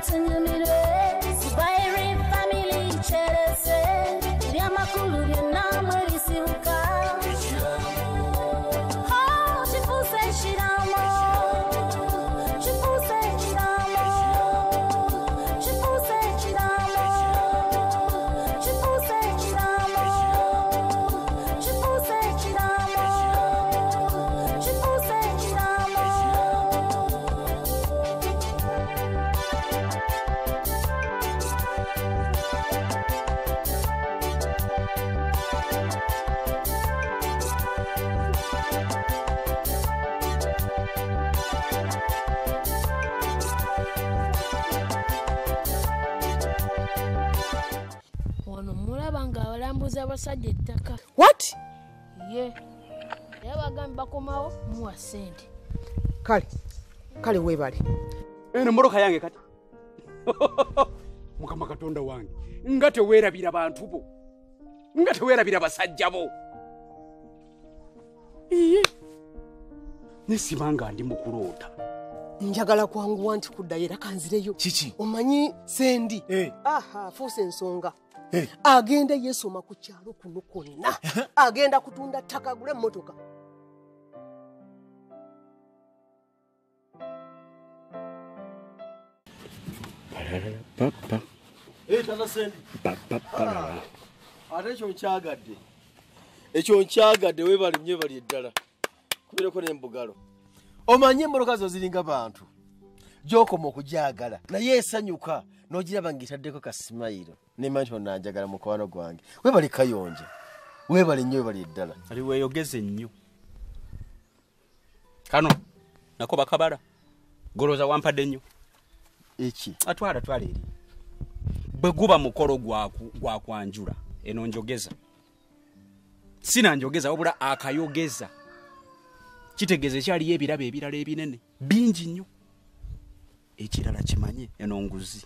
Tunyumirwe Zubairi family kyerese ebyamakulu byonna mwe bisibuka. Oh, kifuuse ekiraamo, kifuuse ekiraamo, kifuuse ekiraamo, kifuuse ekiraamo, kifuuse ekiraamo, kifuuse ekiraamo. Wano mulaba ng'abalambuza abasajja ettaka. What? Ye. Naye bagambye bakomawo muwa ssente. Kale, kale weebale. Eno mmotoka yange kati. Mukama Katonda wange, nga teweerabira bantu bo, nga teweerabira basajja bo. Iye. Nesiba nga ndi mu kuloota. Njagala kwanguwa nti kuddayo era kanzireyo. Kiki? Omanyi Sendi. Eh. Aha, fuuse ensonga. Eh. Agenda yeesoma ku kyalo kuno kwonna. Agenda kutunda ttaka agule emmotoka. Papa. Eh, tata Sendi. Papa. Ate ekyo nkyagadde. Ekyo nkyagadde weebale nnyo bali ddala. Kubireko n'embugalo. Omanye emmotoka zo ziringa bantu. Gy'okoma okugyagala naye esanyuka n'ogiraba ng'etaddeko kasimayiro. Nemanya nti onanjagala mukwano gwange. Weebale Kayonja. Weebale nnyo weebale ddala. Ali weeyogeze nnyo. Kano nako bakabala. Goloza wampadde nnyo. Eki? Atwala twala eri. Bwe guba mukolo gwa kwanjula eno njogeza. Sina njogeza wabula akayogeza. Kitegeeza ekyaliyo ebirabo ebirala ebinene bingi nnyo. Ekirala kimanye eno nguzi.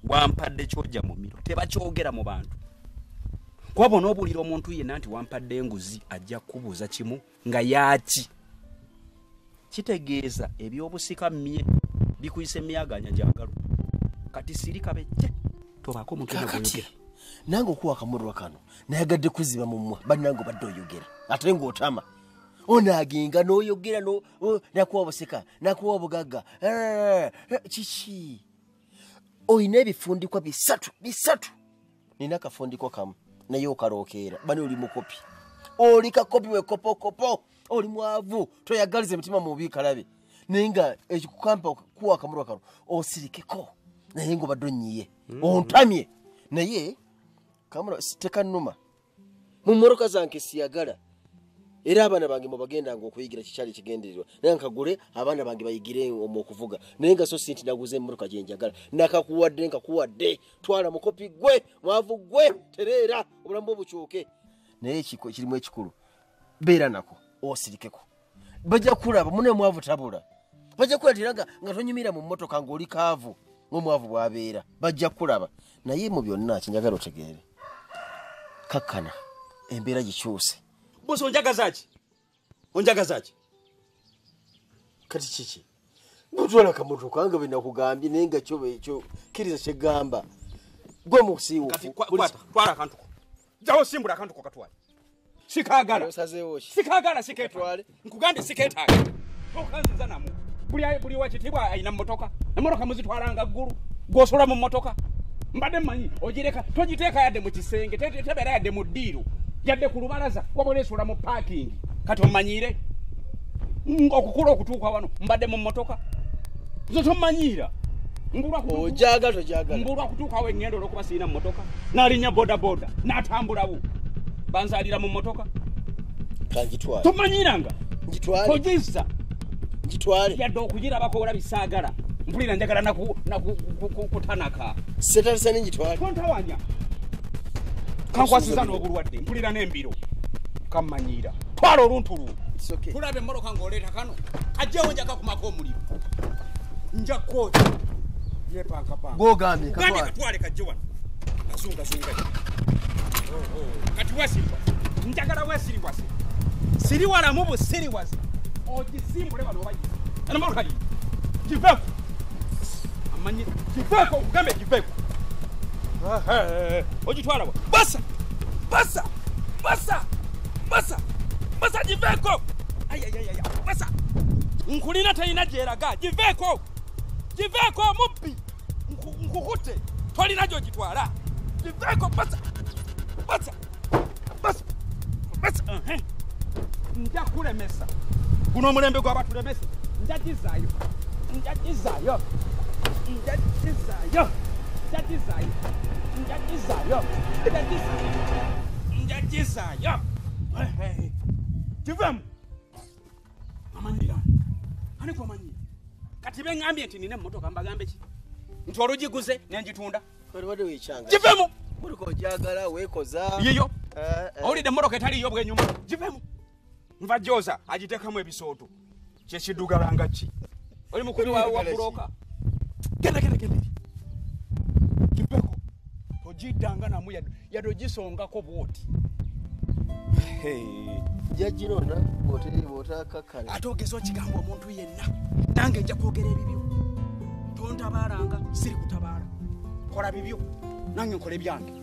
Wampadde kyojja mu miro tebakyogera mu bantu. Kuba bw'onobuulira omuntu yenna nti wampadde enguzi ajja kukubuuza kimu nga yaaki. Kitegeeza ebyobusika mmye bikuyise emyaganya gyagalo. Kati sirika becce tobaako omuntu yenna gw'oyogera. Nange okuwa akamulwa kano nayagadde kuziba mu mmwa bannange obadde oyogera ate ng'otama. Onaagenga n'oyogera nakuwa obusika nakuwa obugagga kiki? Oyina ebifundikwa bisatu bisatu. Nina akafundikwa kamu naye okalookeera bani oli mukopi. Oli kakopi wekopokopo oli mwavu toyagaliza emitima mubi kalabe. Naye nga ekikukampa kuwa akamulwa kano osirikeko naye ng'obadde onnyiye ontamye naye kamulwa tekannuma. Mu mmotoka zange siyagala. Era abaana bange mubagendanga okuyigira kikyali kigendererwa. Naye nkagule abaana bange bayigire omwo okuvuga. Naye nga so si nti naguze emmotoka gye njagala. Nakakuwadde nkakuwadde. Twala mukopi gwe, mwavu gwe, tereera obulamu bwo bukyuke. Naye ekirimu ekikulu beera nako osirikeko. Bajja kulaba munne mwavu tabula. Bajja kulatira nga tonyumira mu mmotoka ng'oli kaavu ng'omwavu bw'abeera. Bajja kulaba. Naye mu byonna kyenjagala otegeere. Kakkana embeera gikyuse. Bosi onjagaza ki? Onjagaza ki? Kati kiki? Butwala akamotoka nga bwe nakugambye naye nga kyo ekyo kkiriza kye ggamba. Gwe musiiwuufu. Kati kwata, twala akantu ko. Jawo simbula akantu ko katwale. Sikaagala. Osazeewo ki? Sikaagala sikeetwale. Nkugambye sikeetaaga. Tokanziza namu. Buli wa kitiibwa alina mmotoka. Emmotoka muzitwalanga ggulu. Gw'osola mu mmotoka. Mbadde mmanyi ogireka togiteeka yadde mu kisenge tebeera yadde mu ddiiro. Yadde ku lubalaza wabula esula mu parking. Kati omanyiire okukula okutuuka wano mbadde mu mmotoka. Nze tomanyiira. Ogyagala togyagala. Mbulwa kutuukawo engendo olw'okuba sirina mmotoka. N'alinnya bodaboda n'atambulawo. Banzaalira mu mmotoka. Kangitwale. Tomanyiiranga. Ngitwale. Togizza. Ngitwale. Yadde okugirabako olabye saagala. Mpulira njagala kutanaka. Setalisa n'engitwale. Tontawanya. Kankwasiza n'obulwadde mpulira n'embiro. Kammanyiira. Twala oluntu lwo. Tulabe emmotoka ng'oleeta kano. Kajjewo nja kakumako omuliro. Nja kwokya. Yepankapanga. Gw'ogambye katwale. Katwale kajje wano. Azungazunga. Kati weesiriwaze. Njagala weesiriwaze. Siriwalamu busiriwaze. Ogisimbule wano oba Eno mmotoka yiyo. Giveeko. Amanyi kiveeko kugambe kiveeko. Ogitwala wa? Basa! Basa! Basa! Basa! Basa giveeko! Ayayayaya! Basa! Nkulina talina gyeraga giveeko! Giveeko mubbi! Nkukutte tolina gy'ogitwala. Giveeko basa! Basa! Basa! Basa! Nja kulemesa. Guno omulembe gw'abatulemesa. Nja gizaayo. Nja gizaayo. Nja gizaayo. Nja gizaayo. Nja gizaayo. Nja gizaayo. Nja gizaayo. Kivemu. Amanyira. Ani kwamanyira? Kati bengambye nti nina emmotoka mbagambe ki? Nti olugiguze ne ngitunda. Wali wekyanga. Kivemu. Mmotoka ogyagala weekoza. Yiyo. Owulidde emmotoka etaliiyo bwenyuma. Givemu. Nva gyoza agiteekamu ebisooto. Kyekiddugala nga ki? Oli mukubi wa buloka. Genda genda genda. Kiveko. Togiddanga namu yadde ogisongako bw'oti. Jajirona bw'otakkakkana. Ate ogeza okigamba omuntu yenna. Nange nja kwogera ebibyo. Tontabaalanga, siri kutabaala. Kola bibyo, nange nkole byange.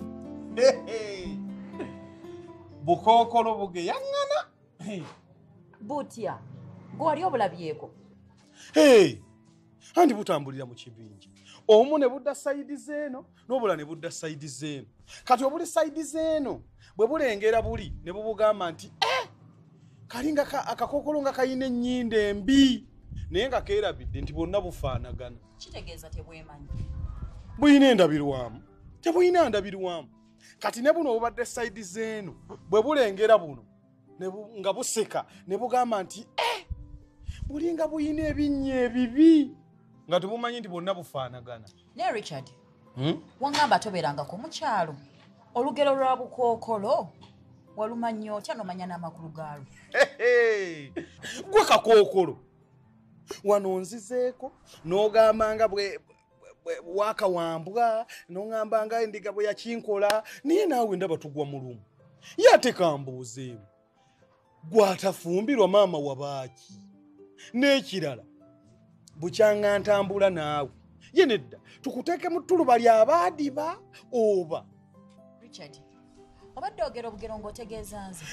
Bukookolo bugeyaŋŋana. Butya, gwe wali obulabyeko? Andi butambulira mu kibinja. Omu ne budda sayidi z'eno, n'obulala ne budda sayidi z'eno. Kati obuli sayidi z'eno bwe bulengera buli ne bubugamba nti kalinga akakookolo nga kayina ennyindo embi naye nga keerabidde nti bonna bufaanagana. Kitegeeza tebwemanyi. Buyina endabirwamu. Tebuyina ndabirwamu. Kati ne buno obubadde sayidi z'eno bwe bulengera buno nga buseka ne bugamba nti bulinga buyina ebinnya ebibi nga tebumanyi nti bonna bufaanagana. Naye Richard, wangamba tobeerangako mu kyalo. Olugero lwa bukookolo walumanyi otya n'omanya n'amakulu gaalwo? Gwe kakookolo wano nzizeeko n'ogamba nga bwe wakawambwa n'oŋŋamba nga endiga bwe yakinkola naye naawe ndaba tugwa mu lumu. Ye ate kambuuzeemu gw'atafumbirwa maama wabaaki? N'ekirala bukyanga ntambula naawe ye nedda tukuteeke mu ttuluba ly'abaadiba oba? Richard, obadde ogera obugero ng'otegeeza nze.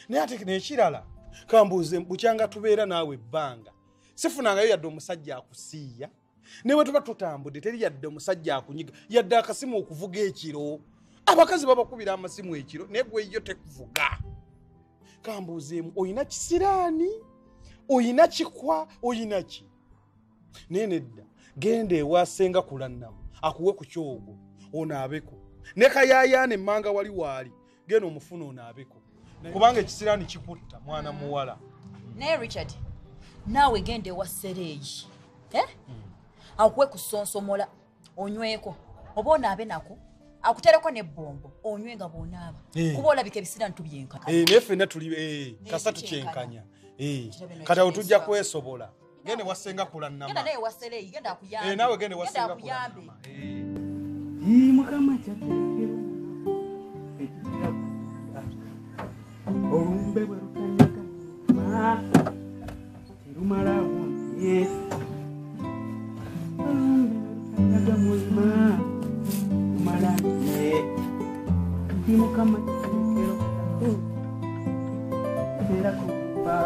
Naye ate n'ekirala kambuuze bukyanga tubeera naawe ebbanga sifunangayo yadde omusajja akusiiya ne bwe tuba tutambudde teri yadde omusajja akunyiga yadde akasimu okuvuga ekiro. Abakazi babakubira amasimu ekiro naye gwe yo tekuvuga. Kambuuzeemu oyina kisiraani, oyina kikwa, oyina ki? Naye nedda genda ewa Ssenga Kulannamu akuwe ku kyogo onaabeko ne kayaayaana emmanga wali waali genda omufune onaabeko kubanga ekisiraani kikutta mwana muwala. Naye Richard, naawe genda ewa Ssereeyi akuwe ku ssonsomola onyweko oba onaabe nako akutereko n'ebbombo onywe nga bw'onaaba kuba olabika ebisiraani tubyenkanya. Naye ffenna tuli kasa tukyenkanya. Kati awo tujja kwesobola. Genda ewa Ssenga Kulannama. Genda naye ewa Ssereeyi, genda akuyambe. Naawe genda ewa Ssenga Kulannama. Mukama kyateekera olumbe bwe lutanyaga terumalawo nti olumbe lutanyaga muzima lumala nti ndi Mukama kyateekera era kuba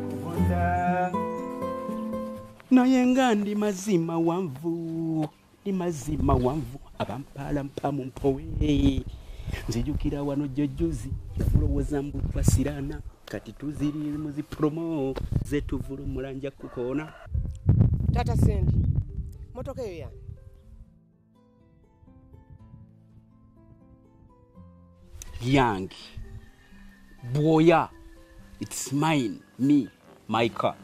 kugonda naye nga ndi mazima wanvu ndi mazima wanvu abampaala mpa mu mpowe nzijukira wano jjojuzi yavulowooza mbu twasiraana kati tuziri mu zipromo zetuvulumula nja kukoona. Taata Sendi, motoka eyo yani? Yange bwoya, it's mine, me, my car.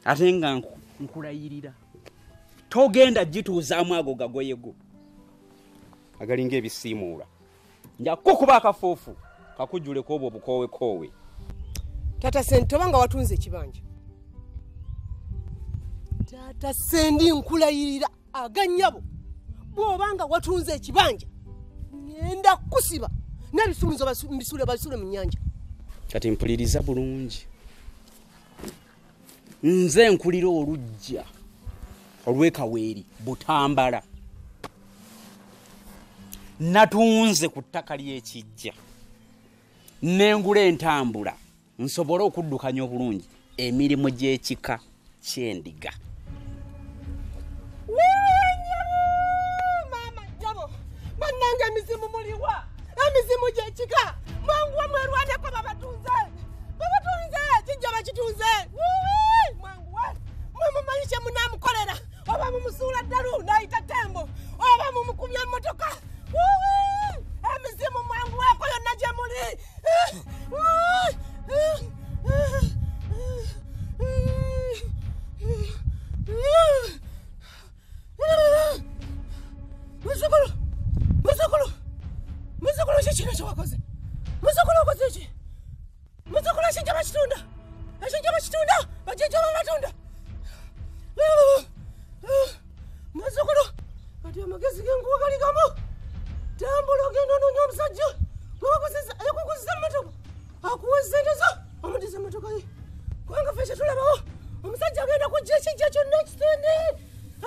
Ate nga nkulayirira togenda gituuzaamu ago gagoyego agalinga ebisiimuula nja kukuba akafuufu kakujjuleko obwo obukoowekoowe. Taata Sendi, tobanga watunze ekibanja. Taata Sendi nkulayirira aganyabo bw'obanga watunze ekibanja ngenda kusiba n'ebisumuzo mbisule basule mu nnyanja. Kati mpuliriza bulungi. Nze nkulira olujja olw'ekaweeri Butambala. Natunze ku ttaka ly'ekijja. Nengula entambula nsobole okuddukanya obulungi emirimu gy'ekika ky'endiga. Mama jabo, bannange emizimu muliwa, emizimu gy'ekika, mwanguwa mwerwaneko babatunze, babatunze, kijja bakitunze, mwanguwa, mwe mumanyi kye munaamukolera, oba mumusuula ddalu n'ayita tembo, oba mumukubya emmotoka, emizimu mwanguweko yonna gye muli. Muzzukulu, muzzukulu, muzzukulu ki kino kye wakoze? Muzzukulu okoze ki? Muzzukulu ekijja bakitunda, ekijja bakitunda, bajjajja babatunda. Muzzukulu, kati amagezi genkuwa gali gamu. Tambula ogenda onoonya omusajja yakuguzisa emmotoka, akuwa essente zo, omuddiza emmotoka ye. Kubanga ffe kyetulabawo, omusajja agenda kujja ekijja kyonna ekisende,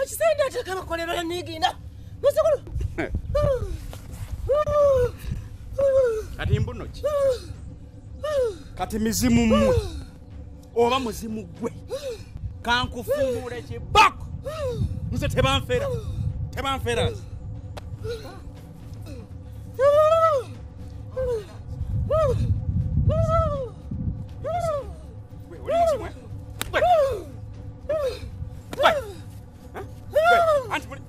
ekisende ateeka bakolera yaniigiina. Muzzukulu. Kati mbuno ki? Kati mizimu mmwe oba muzimu gwe kankufuumuula ekibako. Nze tebanfera, tebanfera nze. Gwe, oli muzimu, eh? Gwe. Gwe. Eh? Gwe, anti muli-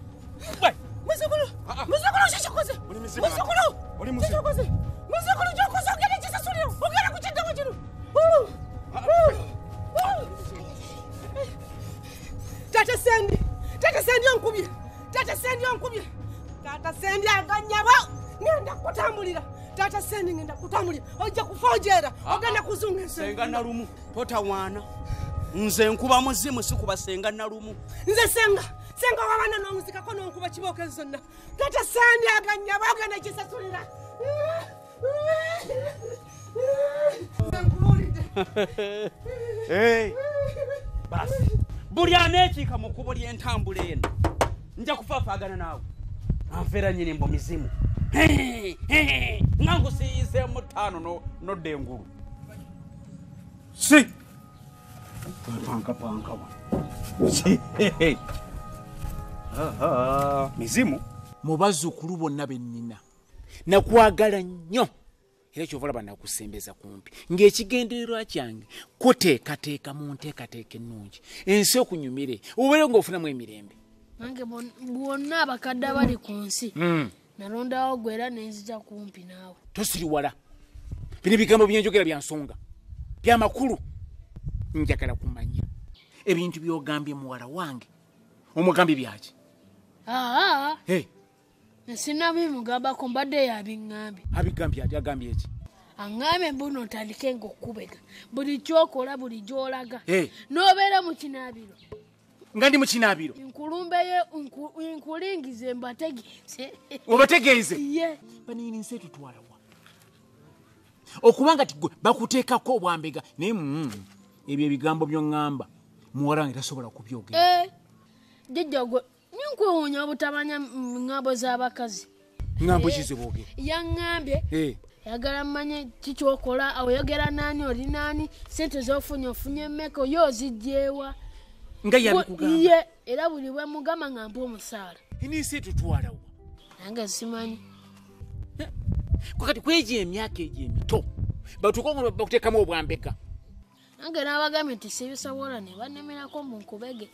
Gwe. Muzzukulu, muzzukulu ki kikoze? Oli mizimu, anti. Muzzukulu, Oli muzimu. kikoze? Muzzukulu gy'okoze ogenda kisasulira, ogenda kukiddamu kino. Taata Sendi, Taata Sendi onkubye, Taata Sendi onkubye, Taata Sendi aganyaba, ngenda kutambulira. Taata Sendi ngenda kutambulira, ojja kufa ojeera, ogenda kuzunga ensi. Senga Nalumu, totawaana. Nze nkuba muzimu sikuba Senga Nalumu. Nze senga, senga w'abaana n'onzikako n'onkuba kibooko ezo zonna. Taata Sendi aganyaba, ogenda kisasulira. Nze nkubuulidde. Hey. Basi. Buli aneekiika mu kkubo ly'entambula eno nja kufaafaagana naawe. Anfeera nnyini mbu mizimu. Nga nkusiiyiseemu ttaano nodda engulu. Si. Pankapanka wa. Mizimu? Mu bazzukulu bonna be nnina nakwagala nnyo era kyova olaba nakusembeza kumpi ng'ekigendererwa kyange kuteekateeka mu nteekateeka ennungi ensi okunyumire obeere ng'ofunamu emirembe. Nange bonna abakadde abali ku nsi nalondawo gwe era nenzija kumpi naawe. Tosiriwala, bino ebigambo byenjogera bya nsonga bya makulu. Njagala kumanya ebintu by'ogambye muwala wange omugambye byaki? Aa, Hey, sinabimugambako mbadde yabiŋŋambye. Abigambye ati agambye eki? Aŋŋambye mbuno ntandike ng'okkubega buli ky'okola buli gy'olaga. Hey. N'obeera mu kinaabiro. Nga ndi mu kinaabiro. Nkulumbeyo nkulingize mbategeeze. Obategeeze? Ye. Banini nsi etutwala wa? Okubanga ti gwe bakuteekako obwambega naye ebyo ebigambo by'oŋŋamba muwala wange tasobola kubyogera. Jjajja gwe ninkwewuunya obutamanya ŋŋambo z'abakazi. Ŋŋambo ki ze boogera? Yaŋŋambye ayagala mmanye ki ky'okola, oyogera naani, oli naani, ssente z'ofunye ofunye mmeka, ye oziggyeewa. Nga yabikugamba? Ye, era buli bwe mugamba nga mpa omusaala. Eno ensi etutwala wa? Nange simanyi. Kakati kwegyo emyaka egyo emito batuuka nga bakuteekamu obwambega. Nange n'abagambye nti sibisobola ne bannemerako mbu nkubege.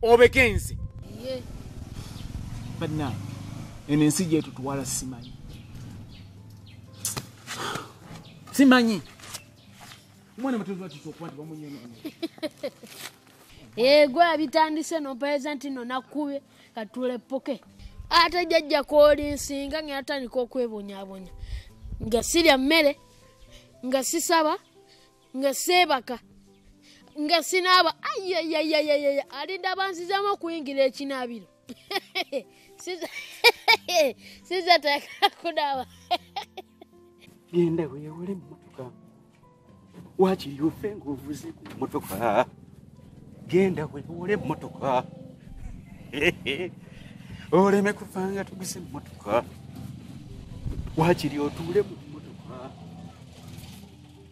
Obege nze? Ye. Bannange eno ensi gyetutwala simanyi. Simanyi. Omwana muto lwaki okuba nti bamunyonoona? Gwe abitandise n'ompayiza nti nno nakkubye katulepoke. Ate jjajja kw'oli nsinga ngenda tandika okwebonyaabonya. Nga sirya mmere, nga sisaba, nga seebaka, nga sinaaba. Ayayayayaya, alinda banzizaamu okuyingira ekinaabiro. Siza tayagala kunaaba. Genda weewole mu mmotoka. Waakiri ofe ng'ovuze ku mmotoka. Genda weewole emmotoka. Oleme kufa nga tuguze emmotoka. Waakiri otuule mu mmotoka.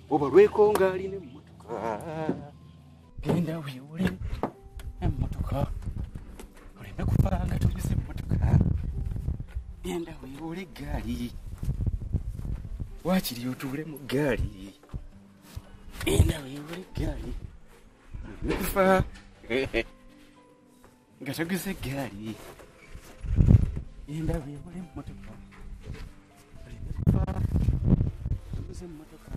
Oba lweko ng'alina emmotoka. Genda weewole emmotoka. Oleme kufa nga tuguze emmotoka. Genda weewole eggaali. Waakiri otuule mu ggaali. Genda weewole eggaali. Oleme kufa nga tuguze eggaali. Genda weewole emmotoka. Oleme kufa tuguze emmotoka.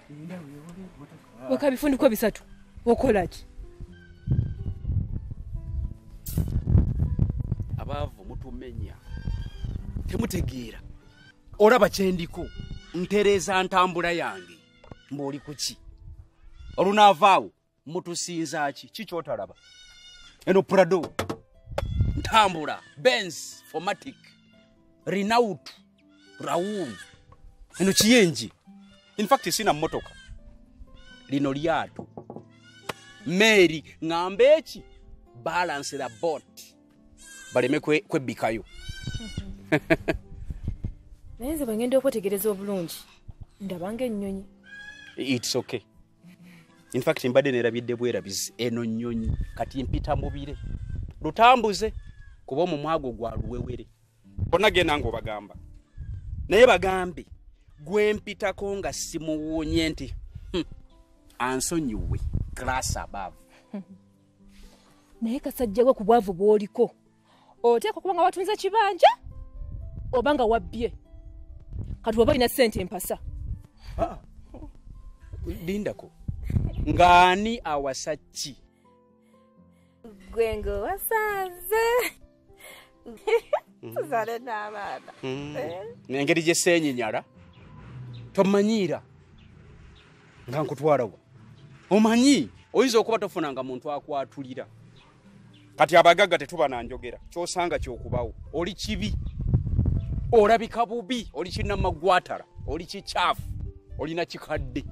Genda weewole emmotoka. Weka bifundikwa bisatu okola ki? Abaavu mutumenya, temutegeera. Olaba kyendiko ntereeza ntambula yange mbw'oli ku ki? Olunaavaawo mutusinza ki? Ki ky'otalaba? Eno Prado ntambula Benz Formatic Renault Raoul eno kiyenje. In fact sina mmotoka, lino lyato meeri ŋŋambe eki balance the boat baleme kwebbikayo. Naye nze bwe ngenda okwetegereza obulungi ndaba ng'ennyonyi. It's okay. In fact mbadde neerabidde bwerabizi eno nnyonyi kati mpita mu bire lutambuze kuba omumwa gwo gwa luwewere. Bonna genda ng'obagamba, naye bagambe gwe mpitako nga simuwuunye nti ansonyiwe class above. Naye kasajja gwe ku bwavu bw'oliko oteekwa kuba nga watunze kibanja oba nga wabbye. Kati oba olina ssente empasa. Lindako ng'ani awasa ki? Gwe ng'owasanze tuzaale n'abaana. Engeri gye seenyinyala tomanyiira nga nkutwalawa. Omanyi oyinza okuba tofunanga muntu akwatulira. Kati abagagga tetuba na njogera, ky'osanga ky'okubawo. Oli kibi, olabika bubi, oli kinnamagwatala, oli kikyafu, olina kikadde.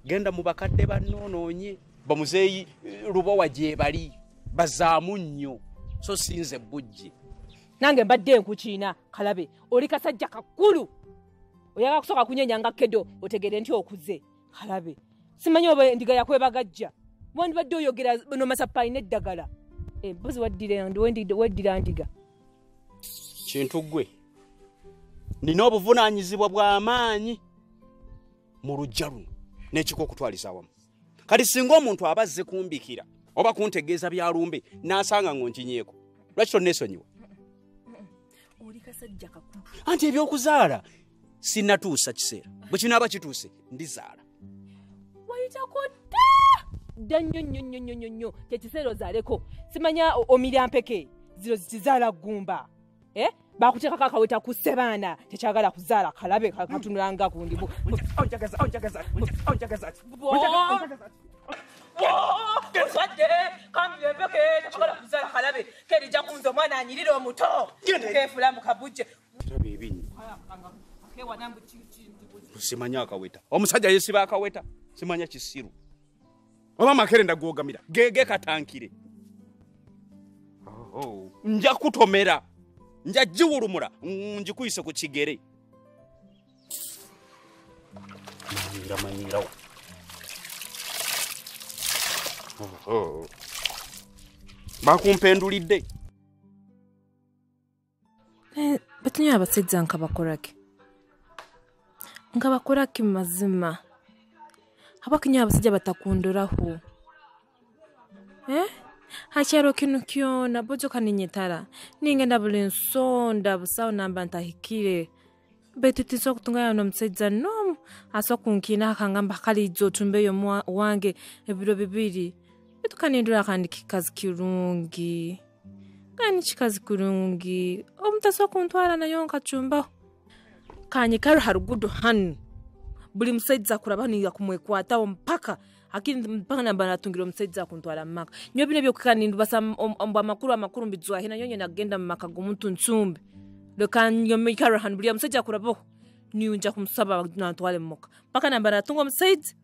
Genda mu bakadde bannoonoonye bamuzeeyi Lubowa gye bali bazaamu nnyo, so sinze bujje. Nange mbadde nkukiina kalabe oli kasajja kakulu oyagala kusooka kunyenya nga kedo otegere nti okuze. Kalabe simanyi oba endiga yakwebagajja wandibadde oyogera nomasapaayi n'eddagala. Embuzi weddira ndiga. Kintu ggwe nina obuvunaanyizibwa bw'amaanyi mu luggya luno n'ekika okutwaliza awamu. Kati singa omuntu aba azze kumbikira oba kuntegeeza byalumbe n'asanga ng'onkinyeeko, lwaki tonneesonyiwa? Oli kasajja kakulu. Anti ebyokuzaala sinnatuusa kiseera, bwe kinaaba kituuse ndizaala. Wayitako dda dda nnyo nnyo nnyo nnyo nnyo nnyo kyekiseera ozaaleko. Simanya omirya mpeke ziro zikizaala ggumba. Bakuteekako akaweta ku ssebaana tekyagala kuzaala kalabe katunulanga ku ndibu. Oswadde kamira empeke tekyagala kuzaala kalabe kerijja kunza omwana anyirira omuto keefula mu kabujje. Kiraba ebinnya simanya akaweta, omusajja yeesiba akaweta simanya kisiru oba makerenda gwogamira gege katankire. Nja kutomera, nja giwulumula ngikuyise ku kigere. Manyira manyirawo. Bakumpendulidde. Batunyo abasajja nkabakolaki nkabakolaki mazima abakinyo abasajja batakunduraho hakyaro kinu kyona bojo kaninyetara ningenda buli nsonda busawo namba ntahikire betu tiso kutungana n'omusajja n'omu aso kunkina akangamba kaliizo otumbeyo wange ebiro bibiri betu kanindura kandi kikazi kirungi kandi kikazi kirungi omuntu asobola kuntwara nayo nkacumbaho kanyikaro harugudo hanu buli musajja akuraba niga kumwekwataho mpaka akindi mpaka namba natungira omusajja akuntwara mu maka nyo bino byokukana basa amakuru amakuru mbizwahe nayo nyene agenda mu maka g'omuntu nsumbe leka nyomikaro hanu buli omusajja akurabaho niyunja kumusaba nantwale mu maka mpaka namba natunga omusajja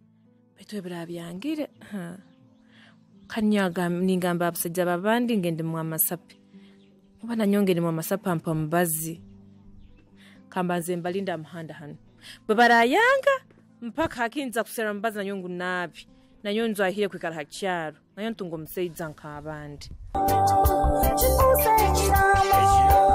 betu ebira byangire. Kanyaga ningamba abasajja babandi ngende mu amasape. Oba nanyongere mu amasape ampa mubazi. Kambanze mbalinda muhanda hano. Bwe barayanga mpaka hakinza kusera mubazi nanyongu nabi. Nanyonzo ahire kwikara hakyaro. Nayo ntungo omusajja nk'abandi. Kifuuse ekiraamo.